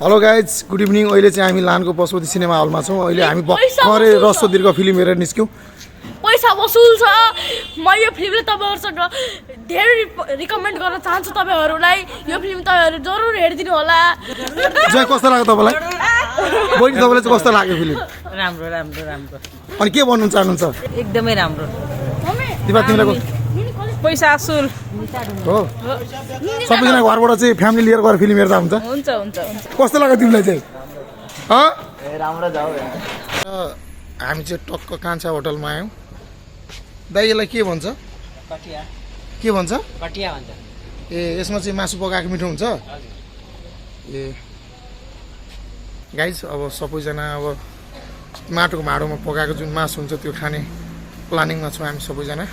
Hello guys good evening. अहिले चाहिँ हामी लानको पशुपति सिनेमा हलमा छौँ। अहिले हामी भर्खरै रसो दीर्घ फिल्म हेरेर निस्क्यौँ। पैसा वसुल छ। म यो फिल्मले तपाईँहरूसँग धेरै रिकमेन्ड गर्न चाहन्छु तपाईँहरूलाई। यो फिल्म तपाईँहरू जरुर हेरिदिनु होला। जय कस्तो लाग्यो तपाईँलाई? बहिनी तपाईँलाई चाहिँ कस्तो लाग्यो फिल्म? राम्रो राम्रो राम्रो। अनि के भन्नु चाहनुहुन्छ? एकदमै राम्रो। दिपा तिमीलाई पैसा असुल हो सबैजना घरबाट चाहिँ फ्यामिली लिएर गएर फिल्म हेर्दा हुन्छ। हुन्छ हुन्छ हुन्छ। कस्तो लाग्यो तिमीलाई चाहिँ? राम्रो जाऊ हामी चाहिँ टक्क कान्छा होटलमा आयौँ। दाइ यसलाई के भन्छ? कटिया के भन्छ? कटिया भन्छ। ए यसमा चाहिँ मासु पकाएको मिठो हुन्छ। ए गाइज अब सबैजना अब माटोको भाँडोमा पकाएको जुन मासु हुन्छ त्यो खाने प्लानिङमा छौँ हामी सबैजना।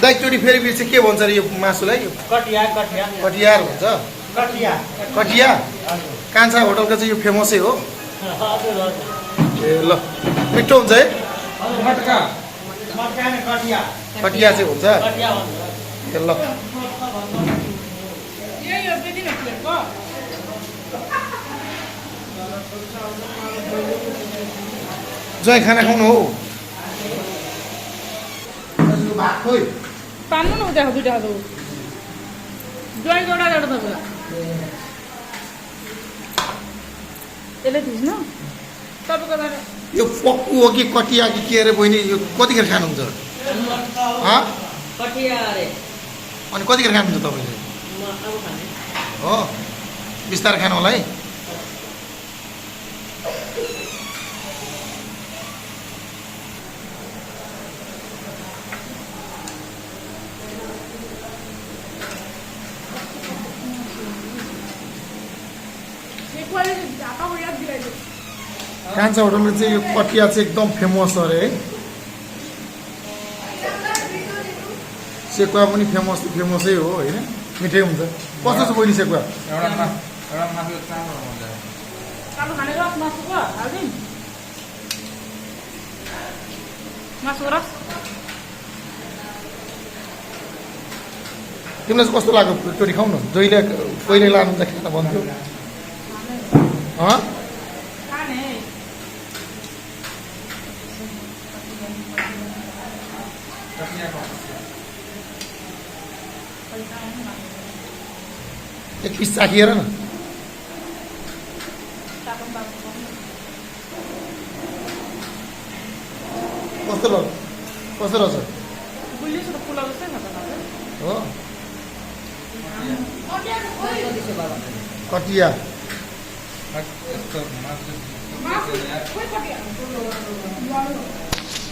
दाइ एकचोटि फेरि चाहिँ के भन्छ अरे यो मासुलाई? कटिया कटिया कटियार भन्छ। कटिया कटिया कान्छा होटलको चाहिँ यो फेमसै हो। हजुर हजुर। ए ल मिठो हुन्छ है। मटका मटका नि कटिया कटिया चाहिँ हुन्छ। कटिया भन्छ। ए ल जय खाना खाउनु हो। भात खोइ पान्नु न उता दुईटा दो जोइ जोडा जोडा दो यसले थिच्न तपाईँको बारे यो पक्कु हो कि कटिया कि के अरे बहिनी? यो कतिखेर खानुहुन्छ? कटिया अरे अनि कतिखेर खानुहुन्छ तपाईँले? म अब खाने हो बिस्तारै खानु होला है। कान्छा होटलमा चाहिँ यो कटिया चाहिँ एकदम फेमस अरे है। सेकुवा पनि फेमसै हो होइन? मिठै हुन्छ। कस्तो छ बहिनी सेकुवा? तिमीलाई चाहिँ कस्तो लाग्यो? एकचोटि खाऊ न। जहिले कहिले लानुहुन्छ खाना भन्थ्यो? एक पिस चाखिएर न। कस्तो लाग्यो? कस्तो रहेछ? हो कटिया